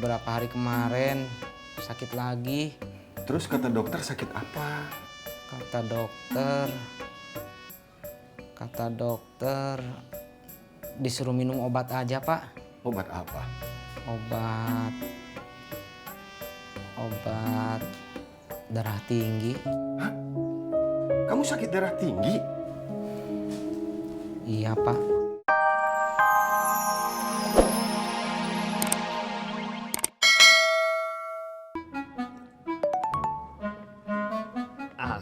beberapa hari kemarin sakit lagi. Terus kata dokter sakit apa? Kata dokter disuruh minum obat aja, Pak. Obat apa? Obat darah tinggi. Hah? Kamu sakit darah tinggi? Iya, Pak.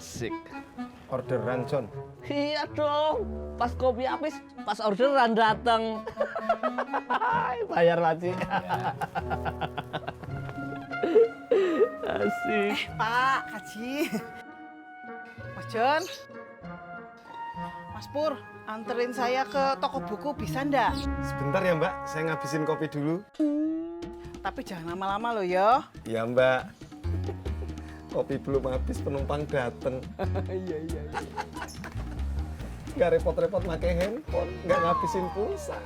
Asik. Orderan, John. Iya dong. Pas kopi habis, pas orderan datang. Bayar lagi. Asik. Pak, Haji. Mas John. Mas Pur, anterin saya ke toko buku bisa ndak? Sebentar ya, Mbak. Saya ngabisin kopi dulu. Tapi jangan lama-lama loh ya. Iya, Mbak. Kopi belum habis, penumpang dateng. Iya. Nggak repot-repot pakai handphone, nggak ngabisin pulsa.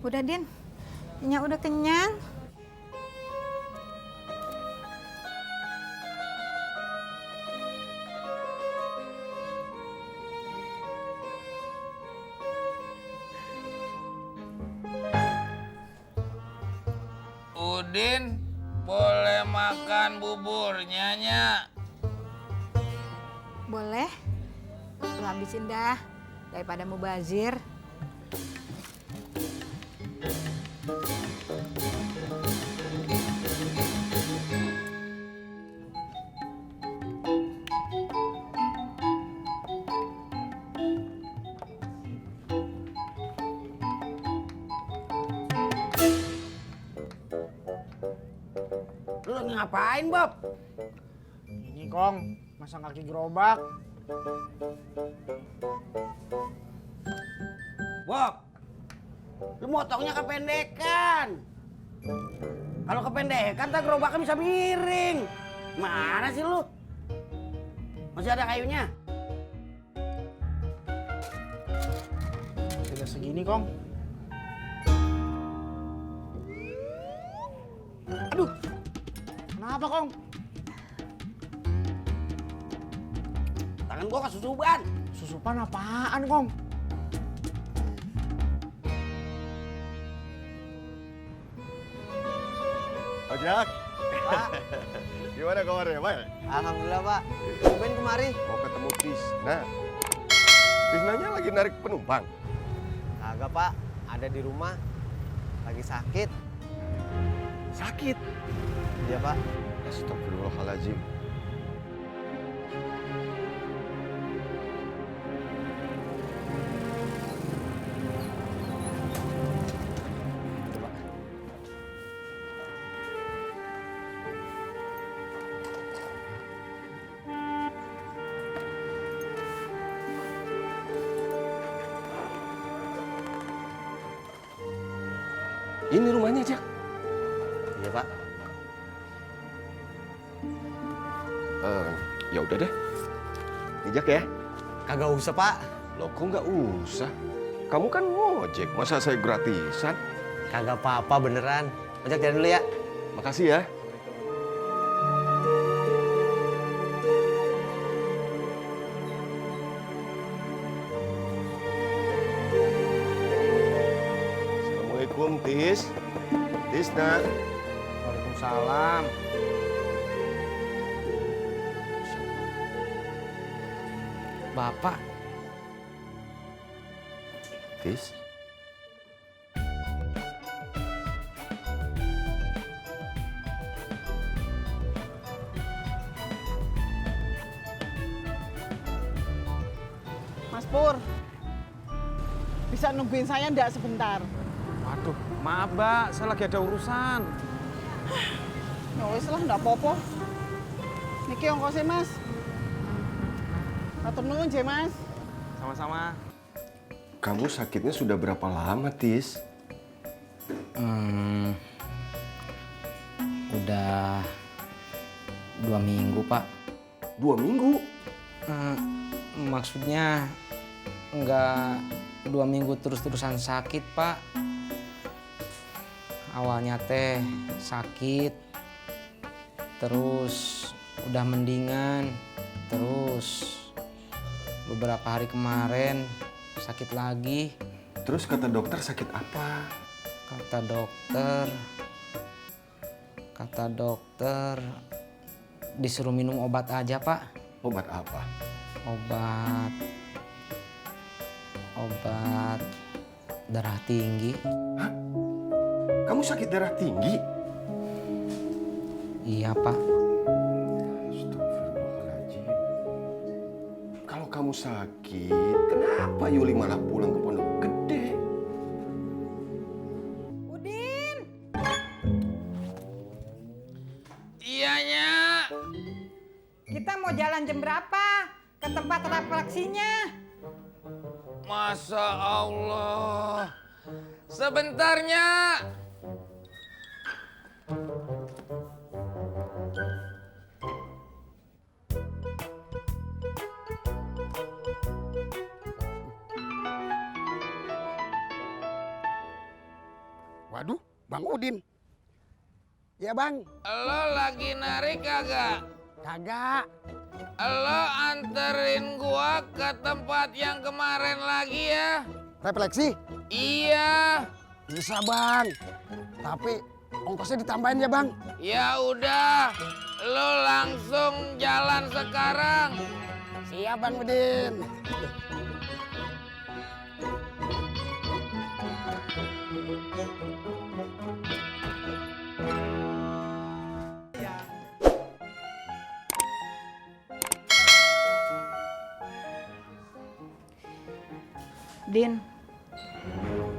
Udah, Din. Nya udah kenyang. Udin, boleh makan buburnya, Nyak? Boleh. Lu habisin dah. Daripada mubazir. Lu lagi ngapain, Bob? Ini, Kong, masang kaki gerobak. Bob, lu motongnya kependekan. Kalau kependekan, tak gerobaknya bisa miring. Mana sih lu? Masih ada kayunya? Tidak segini, Kong. Aduh, kenapa, Kong? Tangan gua kesusuban. Susupan apaan, Kong? Ojak. Pak, Gimana kabarnya, Pak? alhamdulillah Pak. Tumben kemari. Mau ketemu Tisna. Tisnanya lagi narik penumpang. Agak Pak, ada di rumah. Lagi sakit. Sakit. Iya Pak. Astagfirullahaladzim. Ini rumahnya, Jak. Iya Pak. Ya udah deh. Ijak ya. Kagak usah Pak. Loh, kok nggak usah? Kamu kan ngojek, masa saya gratisan? Kagak apa-apa beneran. Ojek jalan dulu ya. Makasih ya. Assalamualaikum, Tis. Tisna. Waalaikumsalam. Bapak, Tis. Mas Pur, bisa nungguin saya ndak sebentar? waduh, maaf, Mbak. Saya lagi ada urusan. Ya wis lah, ndak apa-apa. Niki ongkosnya, Mas. Atur nuwun, nggih, Mas. Sama-sama. Kamu sakitnya sudah berapa lama, Tis? Udah 2 minggu, Pak. 2 minggu. Maksudnya nggak 2 minggu terus-terusan sakit, Pak. Awalnya teh sakit, terus udah mendingan, terus beberapa hari kemarin sakit lagi. Terus kata dokter sakit apa? Kata dokter disuruh minum obat aja, Pak. Obat apa? Obat darah tinggi. Hah? Kamu sakit darah tinggi? Iya, Pak. Astagfirullahaladzim. Kalau kamu sakit, kenapa Yuli malah pulang ke Pondok Gede? Udin. Iyanya. Kita mau jalan jam berapa? Ke tempat refleksinya. Masya Allah. Sebentarnya. Waduh, Bang Udin. Ya Bang. Lo lagi narik kagak? Kagak. Lo anterin gua ke tempat yang kemarin lagi ya? Refleksi? Iya. Bisa Bang. Tapi ongkosnya ditambahin ya Bang. Ya udah, lo langsung jalan sekarang. Siap Bang Udin. Din,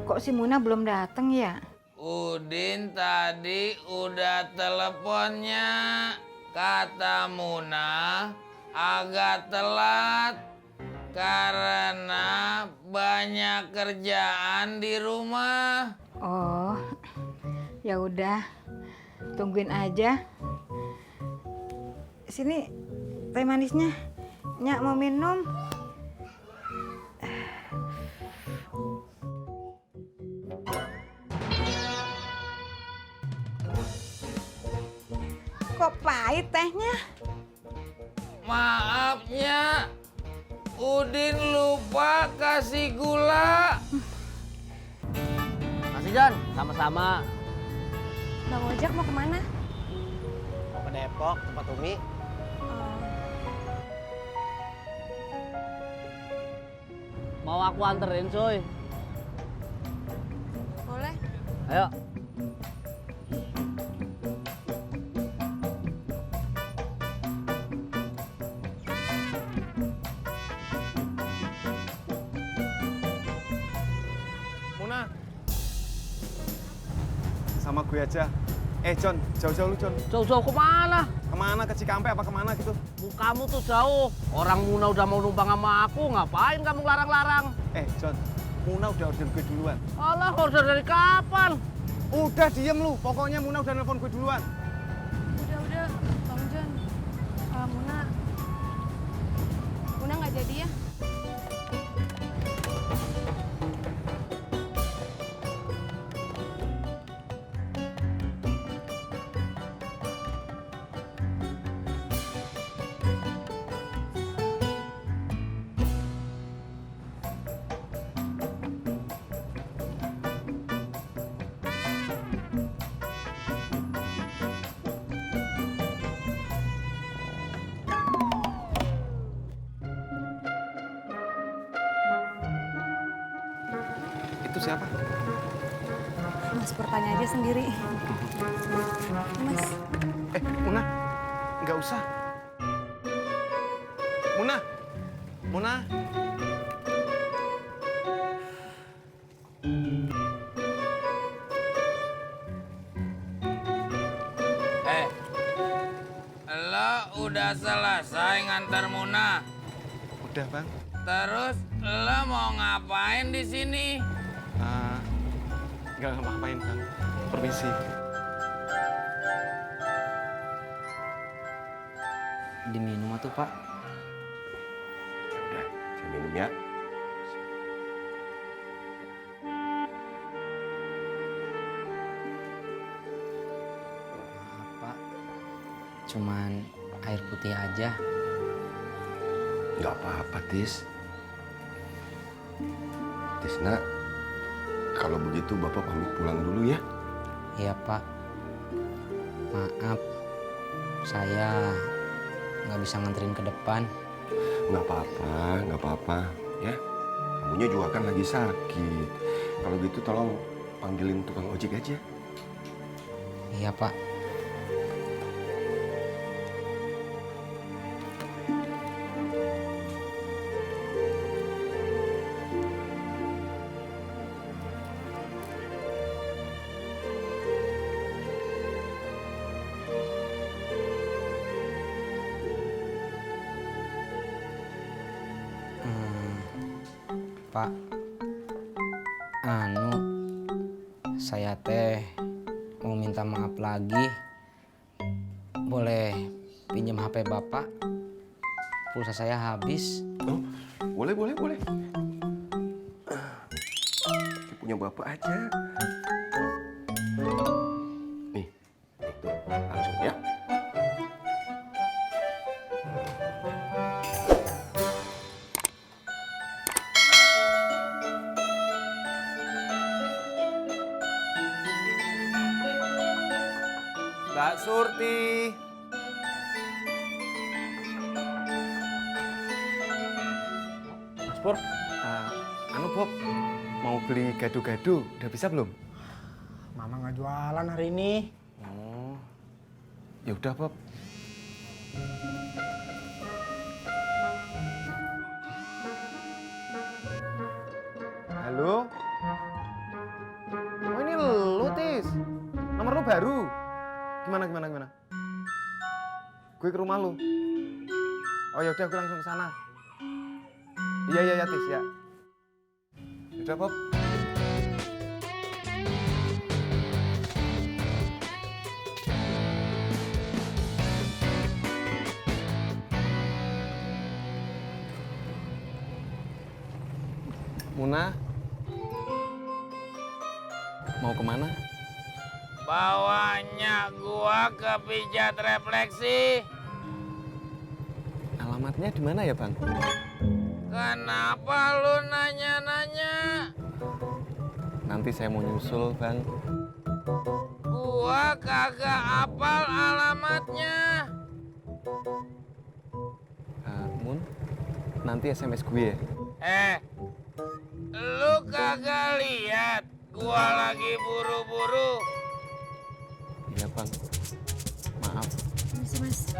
kok si Muna belum datang ya? Udin tadi udah teleponnya. Kata Muna agak telat karena banyak kerjaan di rumah. Oh, ya udah, tungguin aja. Sini teh manisnya, Nyak mau minum. Kok pahit tehnya? Maafnya, Udin lupa kasih gula. Masih John, sama-sama. Bang Ojak mau kemana? Mau ke Depok, tempat Umi. Mau aku anterin, Soy? Boleh. Ayo. Muna. Sama gue aja. John, jauh-jauh lu, John. Jauh-jauh kemana? Kemana? Ke Cikampek apa kemana gitu? Kamu tuh jauh. Orang Muna udah mau numpang sama aku, ngapain kamu larang-larang? John, Muna udah order gue duluan. Alah, order dari kapan? Udah diem lu, pokoknya Muna udah nelpon gue duluan. Udah, Bang John. Muna nggak jadi ya? Itu siapa? Mas Pur tanya aja sendiri. Mas. Muna, nggak usah. Muna. Lo udah selesai ngantar Muna? Udah, Bang. Terus lo mau ngapain di sini? Nggak ngapain, Bang. Permisi. Diminum tuh. Pak. Ya udah, saya minum ya. Pak, cuman air putih aja. Nggak apa-apa, Tis. Tisna, kalau begitu Bapak pamit pulang dulu ya. Iya, Pak. Maaf, saya nggak bisa nganterin ke depan. Nggak apa-apa, nggak apa-apa. Ya, kamunya juga kan lagi sakit. Kalau gitu tolong panggilin tukang ojek aja. Iya, Pak. Pak, saya teh mau minta maaf lagi. Boleh pinjam HP Bapak? Pulsa saya habis. Oh, boleh. Punya Bapak aja. Nih, tuh, langsung ya. Mbak Surti. Mas Pur, Anu Bob, mau beli gado-gado, udah bisa belum? Mama nggak jualan hari ini. Oh, ya udah Bob. Halo? Oh ini lu, Tis. Nomor lu baru. Gimana? Gue ke rumah lu. Oh ya udah, gue langsung ke sana. Iya, Tis, ya. Udah, Bob. Muna, mau kemana? Bawanya gua ke pijat refleksi. Alamatnya di mana ya, Bang? Kenapa lu nanya-nanya? Nanti saya mau nyusul, Bang. Gua kagak hafal alamatnya. Mun, nanti SMS gue ya. Lu kagak lihat gua lagi buru-buru. Iya, Bang. Maaf. Mas.